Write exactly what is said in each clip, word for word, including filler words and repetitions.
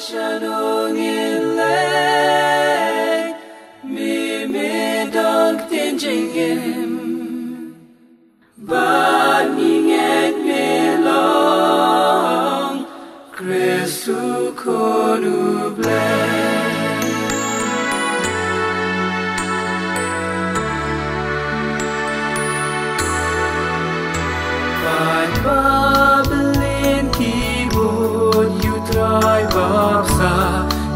Shano ngin leit, me me don ktien jingim. Bad ngi ngeit me long Khrist u Khun u Blei. Bad ba bylliñ ki bud ïa u Trai bapsa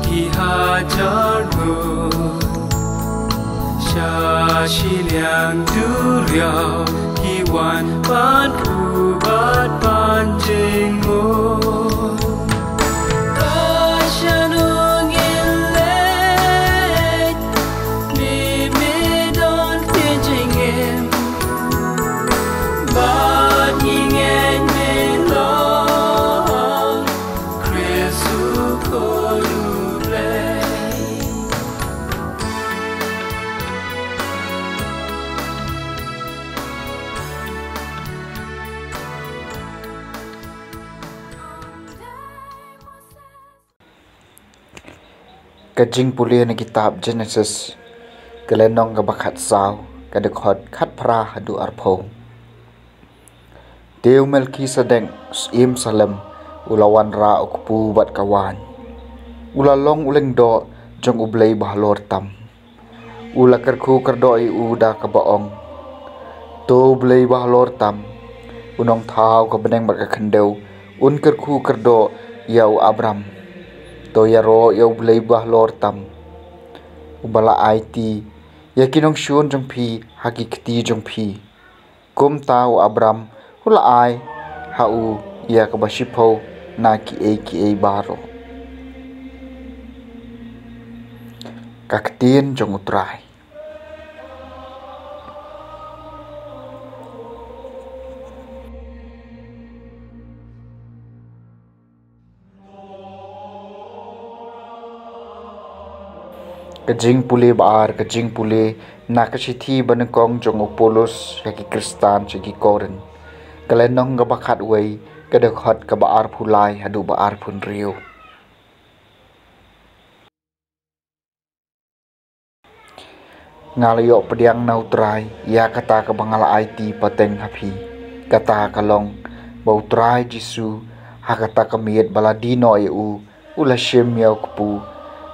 ki hajar ngut. Sha shiliang duriaw ki wan ban kru bad ban jingmut. Ba shano ngin leit, me me don ktien jingim. Bad ngi ngeit me long Khrist u Khun u Blei. Ka jingpule na kitab Genesis, ka lynnong kaba khatsaw, ka dkhot khatphra haduh arphew. Te u Melkisedek, syiem Salem, u la wanrah u kpu bad ka waiñ. U la long u lyngdoh jong U Blei Bahalor Tam. U la kyrkhu kyrdoh ïa u da kaba ong: To U Blei Bahalor Tam, U Nongthaw ka bneng bad ka khyndew, un kyrkhu kyrdoh ïa u Abram. To ïaroh ïa U Blei Bahalor Tam, uba la aiti ïa ki nongshun jong phi ha ki kti jong phi. Kumta u Abram u la ai ha u ïa kaba shiphew na kiei kiei baroh. Ka ktien jong U Trai. Ka jingpule ba ar, ka jingpule na ka shithi banyngkong jong u Paulus ïa ki Khristan sha ki Korinth. Ka lynnong kaba khatwei, ka dkhot kaba arphew lai haduh ba arphew hynriew. Nga la ïoh pdiang na U Trai ïa kata kaba nga la aiti pateng ha phi. Kata ka long ba U Trai Jisu, ha kata ka miet ba la die noh ïa u, u la shim ïa u kpu,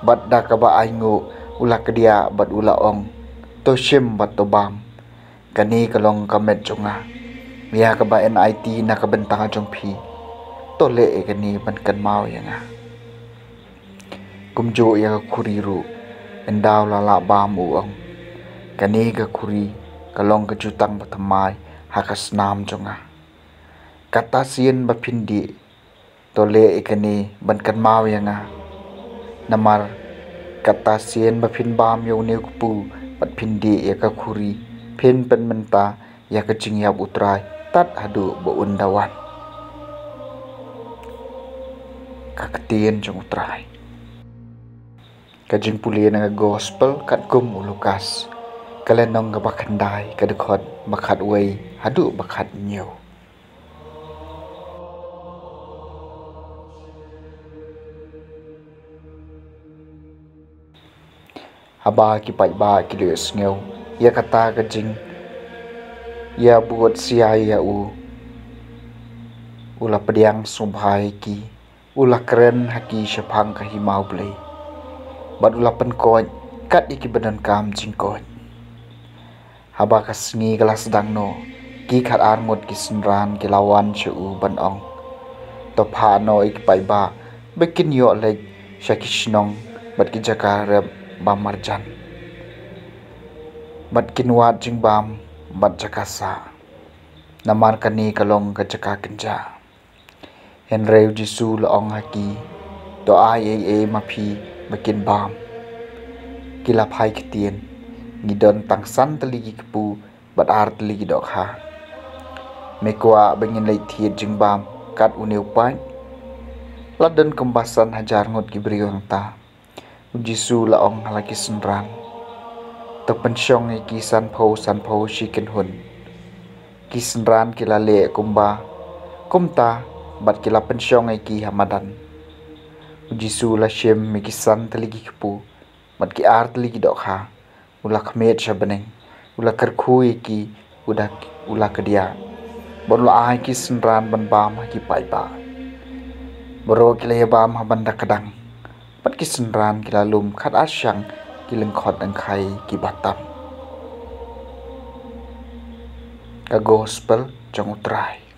bad da kaba ainguh u la kdiah bad u la ong: To shim bad to bam. Kane ka long ka met jong nga, ïa kaba yn aiti na ka bynta jong phi. To leh ïa kane ban kynmaw ïa nga. Kumjuh ïa ka khuri ruh, ynda u la lah bam u ong: Kane ka khuri ka long ka jutang bathymmai ha ka snam jong nga. Kata sien ba phin dih, to leh ïa kane ban kynmaw ïa nga. Namar kata sien ba phin bam ïa une u kpu bad phin dih ïa ka khuri, phin pynmynta ïa ka jingïap U Trai tad haduh ba un da wan. Ka ktien jong U Trai. Ka jingpule na ka Gospel katkum u Lukas, ka lynnong kaba khyndai, ka dkhot ba khatwei haduh ba khathynñiew. Haba ki paidbah ki la ïohsngew ïa kata ka jingïabud sia ïa u, u la pdiang sngewbha ïa ki, u la kren ha ki shaphang ka hima U Blei, bad u la pynkoit kat ïa kiba donkam jingkoit. Haba ka sngi ka la sdang noh, ki khatar ngut ki synran ki la wan sha u ban ong: To phah noh ïa ki paidbah ba kin ïoh leit sha ki shnong bad ki jaka rep ba marjan, bad kin wad jingbam bad jaka sah, namar kane ka long ka jaka kynjah. Hynrei U Jisu u la ong ha ki: To ai ei ei ma phi ba kin bam. Ki la phai ktien: Ngi don tang san tylli ki kpu bad ar tylli ki dohkha. Me kwah ba ngin leit thied jingbam kat une u paid? La don kumba san hajar ngut ki briew hangta. U Jisu u la ong ha la ki synran: To pynshong ïa ki sanphew sanphew shi kynhun. Ki synran ki la leh kumba kumta bad ki la pynshong ïa ki ha madan. U Jisu u la shim ïa ki san tylli ki kpu bad ki ar tylli ki dohkha, u la khmih sha bneng, u la kyrkhu ïa ki, u da u la kdiah, bad u la ai ki synran ban bam ha ki paidbah. Baroh ki la ïa bam ha ban da kdang, bad ki synran ki la lum khat ar shang ki lyngkhot dang khai ki ba tam. Ka gospel jong U Trai.